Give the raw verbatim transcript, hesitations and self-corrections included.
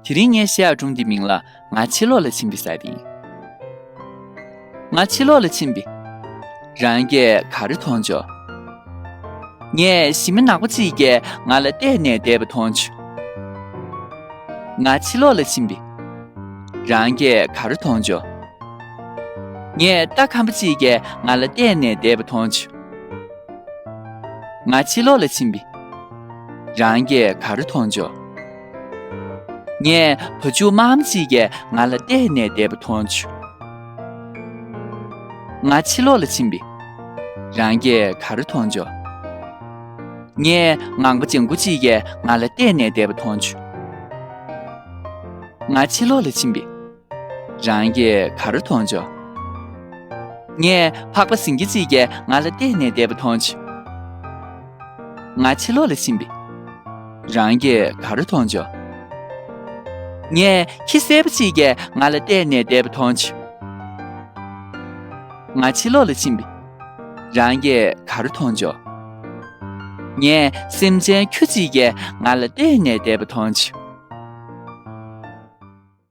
དེ་རིང་ངས་བཤད་ཡག་སྒྲུང་འདི་མིང་ལ་ང་ཕྱི་ལོགས་ལ་ཕྱིན་པ་ཟེར་བ་ཡིན། ང་ཕྱི་ལོགས་ལ་ཕྱིན་པ། རང་གིས་ག་རེ་མཐོང་བྱུང་། ངས་ཞི་མི་ནག་པོ་གཅིག་གིས་ང་ལ་བལྟས་ནས་བསྡད་པ་མཐོང་བྱུང་། ང་ཕྱི་ལོགས་ལ་ཕྱིན་པ། རང་གིས་ག་རེ་མཐོང་བྱུང་། ངས་རྟ་ཁམ་པ་གཅིག་གིས་ང་ལ་བལྟས་ནས་བསྡད་པ་མཐོང་བྱུང་། ང་ཕྱི་ལོགས་ལ་ཕྱིན་པ། རང་གིས་ག་རེ་མཐོང་བྱུང་། ངས་བ་ཕྱུགས་དམར་ཁམ་གཅིག་གིས་ང་ལ་བལྟས་ནས་བསྡད་པ་མཐོང་བྱུང་། ང་ཕྱི་ལོགས་ལ་ཕྱིན་པ། རང་གིས་ག་རེ་མཐོང་བྱུང་། ངས་ངང་པ་ལྗང་ཁུ་གཅིག་གིས་ང་ལ་བལྟས་ནས་བསྡད་པ་མཐོང་བྱུང་། ང་ཕྱི་ལོགས་ལ་ཕྱིན་པ། རང་གིས་ག་རེ་མཐོང་བྱུང་། ངས་ཕག་པ་ཟིང་སྐྱ་གཅིག་གིས་ང་ལ་བལྟས་ནས་བསྡད་པ་མཐོང་བྱུང་། ང་ཕྱི་ལོགས་ལ་ཕྱིན་པ། རང་གིས་ག་རེ་མཐོང་བྱུང་། ངས་ཁྱི་སེར་པོ་གཅིག་གིས་ང་ལ་བལྟས་ནས་བསྡད་པ་མཐོང་བྱུང་། ང་ཕྱི་ལོགས་ལ་ཕྱིན་པ། རང་གིས་ག་རེ་མཐོང་བྱུང་། ངས་སེམས་ཅན་ཁྱུ་གཅིག་གིས་ང་ལ་བལྟས་ནས་བསྡད་པ་མཐོང་བྱུང་